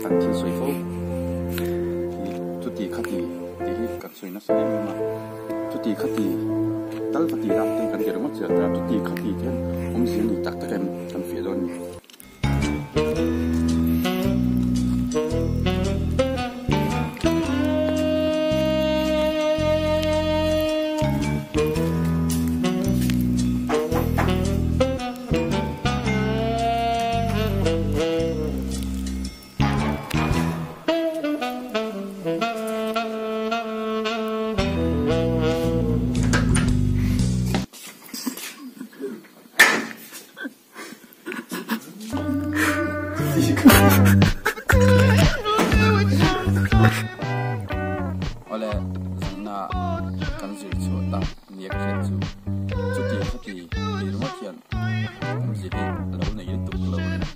Kan thil sawi fo hi chuti khati tih hi kan sawi nasa em em a, chuti khati tal va tih lam te kan ti ringawt zel ta, chuti khati te hian awmzia ni tak tak em kan fiah dawn a ni. Awle zanna kan zir chhuah tak nia ka hriat chu chuti khati tih ringawt hian awmzia hi a lo nei lutuk lo a ni.